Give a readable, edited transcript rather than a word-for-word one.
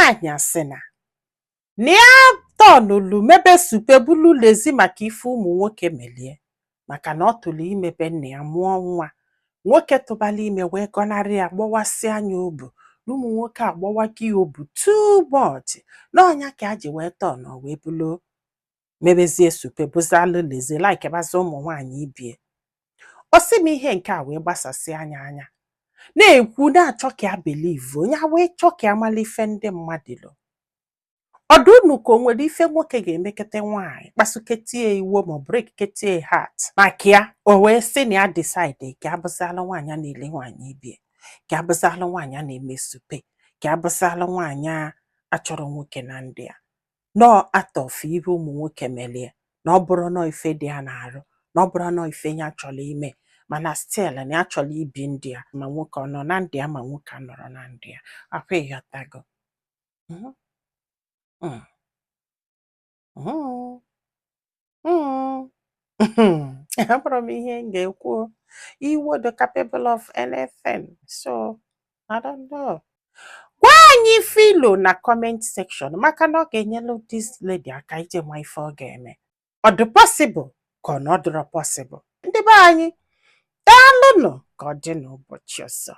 Nwaanyị asị na ya tọnụlụ mebe supe bulu lazy maka ife ụmụ nwoke melie, maka na ọ tụrụ ime be nna ya, mụọ nwa nwoke, tụbala ime wee gọnarị ya, gbọwasịa anya obu na ụmụ nwoke agbọwago ya obu too much n'ọnya ka a ji wee tọnụ wee bulu mebezie supe, bụzalụ lazy, likebazi ụmụ nwaanyị ibie. Ọ sị m ihe nke a wee gbasasị anya anya na-ekwu, na-achọ ka ya believe onye a, wee chọọ ka ya mala ife ndị mmadụ lo. Ọdụ unu ka o nwere ife nwoke ga-emekete nwaanyị kpasuketie iwo ma ọ breakketie heart maka ya, o wee sị na ya decide ka abụzalụ nwaanyị a na-ele nwaanyị ibie, ka abụzalụ nwaanyị a na-eme supe, ka abụzalụ nwaanyị a achọrọ nwoke na ndị a nọọ out of ihe ụmụ nwoke melie, na ọ bụrụ nọọ ife dị ya na-arụ, na ọ bụrụ nọọ ife ya chọrọ ime, mana still na ya chọrọ ibi ndị ya, ma nwoke ọ nọ na ndị ya, ma nwoke anọrọ na ndị ya. Akwa ịghọtago? Abụrụ m ihe m ga-ekwu o. Iwo dị capable of anything, so I don't know. Gwa anyị filo na comment section, maka na ọ ga-enyelu this lady aka ije nwa ife ọ ga-eme. Ọ dị possible ka ọ na ọ dịrọ possible? Ndị be anyị, daalụnụ. Ka ọ dị n'ụbọchị ọzọ.